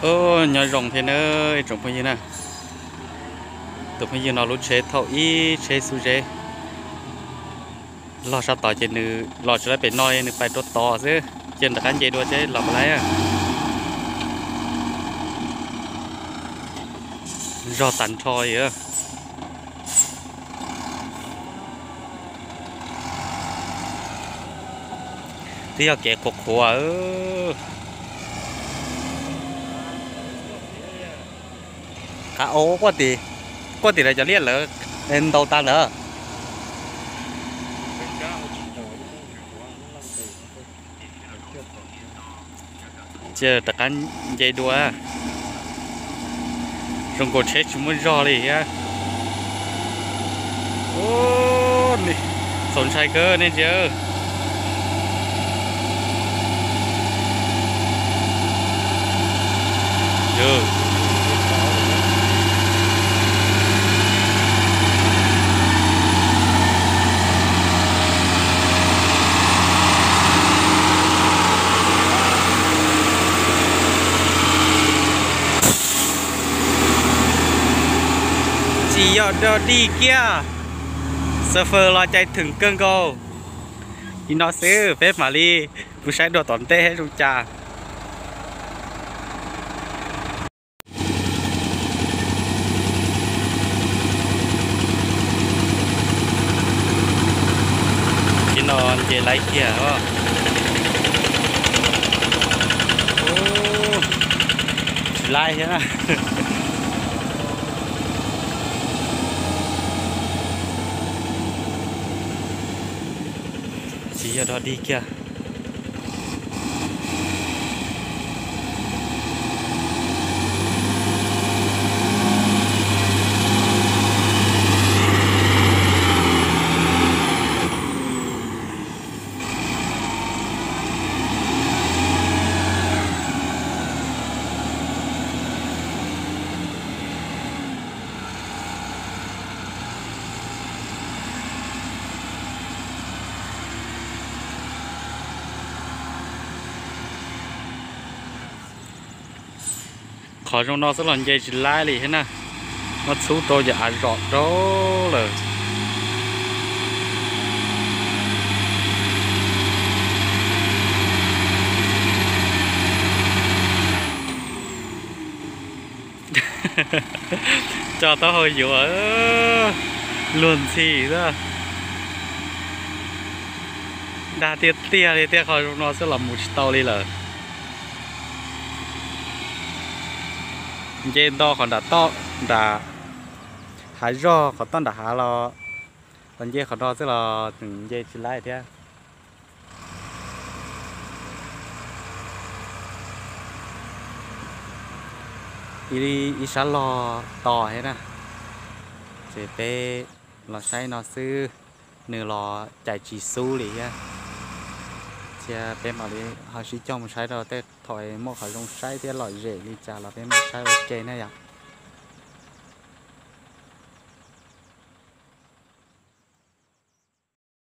Nyob zoo thiab nawb ib tsoom phooj ywg na. Tus phooj ywg no lub tsheb thaum ib tsheb xub zeb. Los sab tod ces nws los tsis laib pem no, nws pais rau tod xwb. Ces rov qab nce dua tsev los puas laib. Zog tag nrho li. Twb yog kev qhuav qhuav. Qav au, quaj tim lawv cov liaj lawv ntaus tas ntawd. Ces rov qab nce dua. Zoo nkaus tsheb tsis muaj zog li thiab. Txaus ntshai kawg nej ntsia. Tsis yog dog dig kiag, xav fawm los cais theem kawg nkaus. Li no xwb peb mam li mus saib dua tom ntej zoo cas. Li no nce laib kiag. Tsis laib thiab na. Tsis yog dog dig kiag. Qhov zoo no xwb los nce tsis laib li thiab na. Muab txhub rau ces av zom rau lawm. Coj taub hau yuav luag ntxhi xwb. Dag tiag tiag li, tiaj qhov zoo no xwb los mus tsis tau li lawm. Nce nto qhov nram toj nram hav zog, qhov toj nram hav los, los nce qhov no xwb los tseem nce tsis laib thiab. Ib sab log tos thiab na, ces peb los saib no xwb, nws los cais tsis xub li thiab. Cia peb mam li ho sib coj mus saib rau tej thaum muaj qhov zoo saib thiab lom zem li cas los peb mam saib ua ke na yom.